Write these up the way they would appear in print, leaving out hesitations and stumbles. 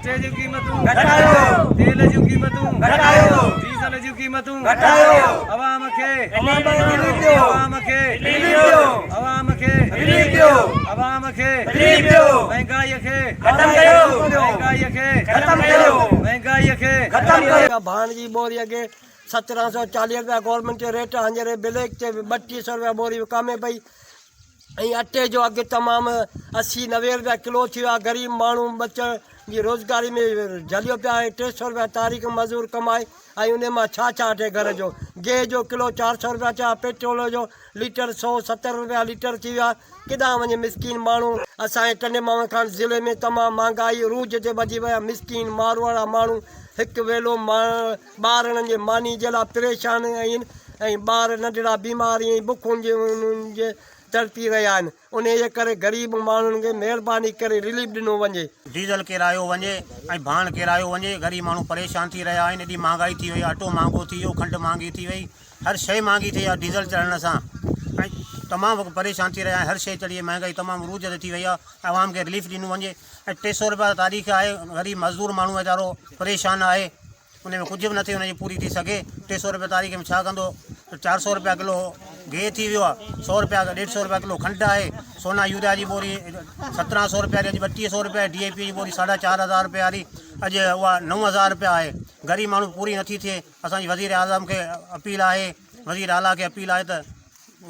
اٽي جون قيمتون گهٽايو. تيل جون قيمتون گهٽايو. ڊيزل جون قيمتون گهٽايو. عوام کي رليف ڏيو. عوام کي رليف ڏيو. عوام کي رليف ڏيو. عوام کي رليف ڏيو. مهنگائي کي ختم ڪيو. مهنگائي کي ختم ڪيو. مهنگائي کي ختم ڪيو. ڀاڻ جي ٻوري اڳي 1740 رپيا گورنمينٽ جو ريٽ آ هينئر بليڪ تي 3200 رپيا ٻوري وڪامي پئي ۽ اٽي جو اگهه تمام 80 90 رپيا ڪلو ٿي ويو آهي غريب ماڻهو ٻچن جي روزگاري ۾ جهليو پيا آهي 300 رپيا تاريخ مزور ڪمائي ۽ ان مان ڇا ڇا وٺي گهر جو گيهه جو ڪلو 400 رپيا ٿيو آهي پيٽرول جو ليٽر 170 رپيا ليٽر ٿي ويو آهي ڪيڏانهن وڃي مسڪين ماڻهو اسان جي ٽنڊي محمد خان ضلعي ۾ تمام مهانگائي عروج تي وڌي وئي آهي مسڪين ماروئڙا ماڻهو هڪ ويلو ٻارڙن جي ماني جي لاء پريشان آهن ۽ ٻار ننڍڙا بيمار ۽ بکن جي جي تڙپي رهيا آهن انهي جي ڪري غريب ماڻهن کي مهرباني ڪري رليف ڏنو وڃي. ڊيزل ڪيرايو وڃي ۽ ڀاڻ ڪيرايو وڃي غريب ماڻهو پريشان ٿي رهيا آهن ايڏي مهانگائي ٿي وئي آهي اٽو مهانگو ٿي ويو کنڊ مهانگي ٿي وئي هر شيء مهانگي ٿي وئي آهي ڊيزل چڙهڻ سان ۽ تمام پريشان ٿي رهيا آهن هر شيء چڙهي وئي مهانگائي تمام عروج تي ٿي وئي آهي عوام کي رليف ڏنو وڃي ۽ 300 رپيا تاريخ آهي غريب مزدور ماڻهو ويچارو پريشان آهي ان ۾ ڪجهه به نٿي ان جي پوري ٿي سگهي. 300 رپيا تاريخ ۾ ڇا ڪندو؟ 400 رپيا ڪلو گيهه ٿي ويو آهي، سئو رپيا ڏيڍ سئو رپيا ڪلو کنڊ آهي، سونا يوريا جي ٻوري 17 سئو رپيا اڄ 32 سئو رپيا، ڊي اي پي جي ٻوري ساڍا چار هزار رپيا واري اڄ اها 9000 رپيا آهي. غريب ماڻهو پوري نٿي ٿئي. اسان جي وزير اعظم کي اپيل آهي، وزير اعليٰ کي اپيل آهي ته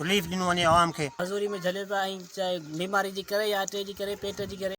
رليف ڏنو وڃي عوام کي. مزوري ۾ جهليو پيا آهين چاهي بيماري جي ڪري يا اٽي جي ڪري پيٽ جي ڪري.